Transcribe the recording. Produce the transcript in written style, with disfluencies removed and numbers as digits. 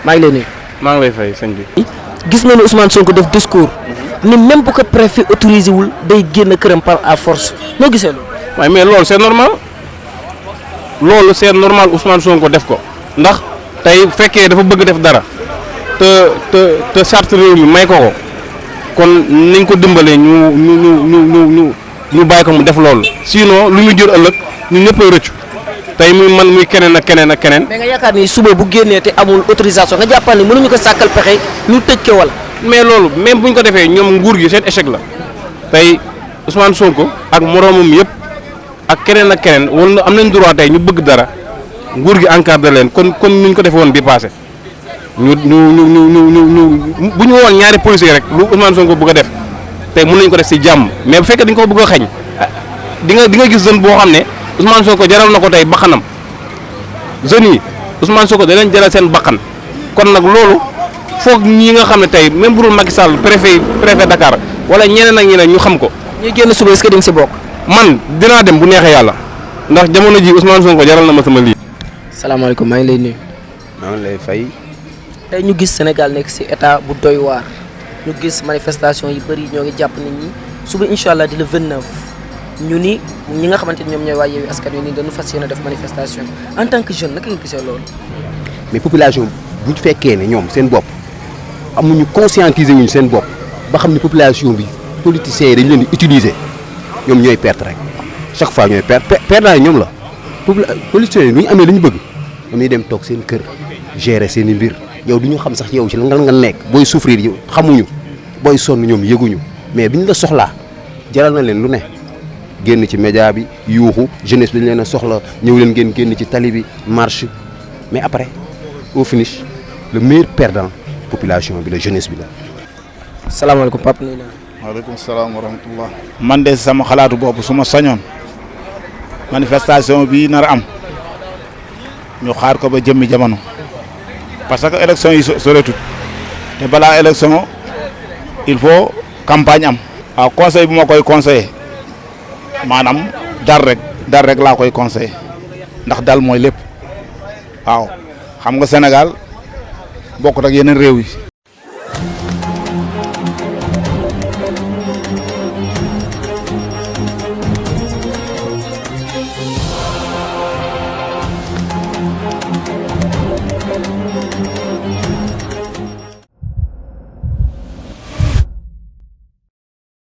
maa ngi lay nuyu. maa ngi lay fay sëñ bi. gis nga ne Ousmane Sonko def discours ni même bu ko préfet autorisé wul day génn këram par à force noo gisee loolu. waaye mais loolu c'est normal loolu c'est normal Ousmane Sonko def ko ndax tey fekkee dafa bëgg def dara te charte réew mi may ko kon nañ ko dimbalee ñu bàyyi ko mu def loolu sinon lu ñu jur ëllëg ñun ñëpp a rëccu tey muy man muy keneen ak keneen ak keneen. mais nga yaakaar ni suba bu génnee te amul autorisation nga jàppal ni mënuñu ko sàkkal pexe ñu tëj ko wala. mais loolu même bu ñu ko defee ñoom nguur gi seen échec la tey Ousmane Sonko ak moroomam yëpp ak keneen wala am nañ droit tey ñu bëgg dara nguur gi encadré leen kon ni ñu ko defee woon bi passé bu ñu woon ñaari policiers rek lu Ousmane Sonko bëgg a def tey mën nañu ko def ci jàmm mais bu fekkee dañ ko bëgg a xañ di nga gis jeune boo xam ne Ousmane Sonko jaral na ko tey bakkanam jeunes yi Ousmane Sonko da leen jaral seen bakkan kon nag loolu foog ñi nga xam ne tey même bu dul Macky Sall préfet Dakar wala ñeneen ak ñeneen ñu xam ko. ñuy génn suba est-ce que di nga ci bokk. man dinaa dem bu neexee yàlla ndax jamono ji Ousmane Sonko jaral na ma sama lii. salaamaaleykum maa ngi lay nuyu. maa ngi lay fay. tey ñu gis Sénégal nekk ci état bu doy waar ñu gis manifestation yi bëri ñoo ngi jàpp nit ñi suba incha allah di le 29 ñu ni ñi nga xamante ni ñoom ñooy waa Yewwi Askan Wi ni dañu fas yéene def manifestation en tant que jeune naka nga gisee loolu. mais population bu ñu fekkee ne ñoom seen bopp amuñu conscientiser wuñu seen bopp ba xam ne population bi politiciens yi dañu leen di utiliser ñoom ñooy perte rek chaque fois ñooy perdant yi ñoom la politiciens yi bu ñu amee li ñu bëgg dañuy dem toog seen kër gérer seen i mbir yow du ñu xam sax yow ci la nga nekk booy souffrir yow xamuñu booy sonn ñoom yëguñu mais biñ la soxlaa jaral na leen lu ne génn ci média bi yuuxu jeunesse bi dañ leen a soxla ñëw leen ngeen génn ci tali bi marche mais après au finish le meilleur perdant population bi la jeunesse bi la. salaamaaleykum Pape nuyu naa. waaleykum salaam wa rahmatullah. man de sama xalaatu bopp su ma sañoon manifestation bi nar a am ñu xaar ko ba jëmmi jamono parce que élection yi soreetut te balaa élection il faut campagne am. waaw conseil bu ma koy conseillé maanaam dal rek laa koy conseillé ndax dal mooy lépp waaw xam nga Sénégal bokkut ak yeneen réew yi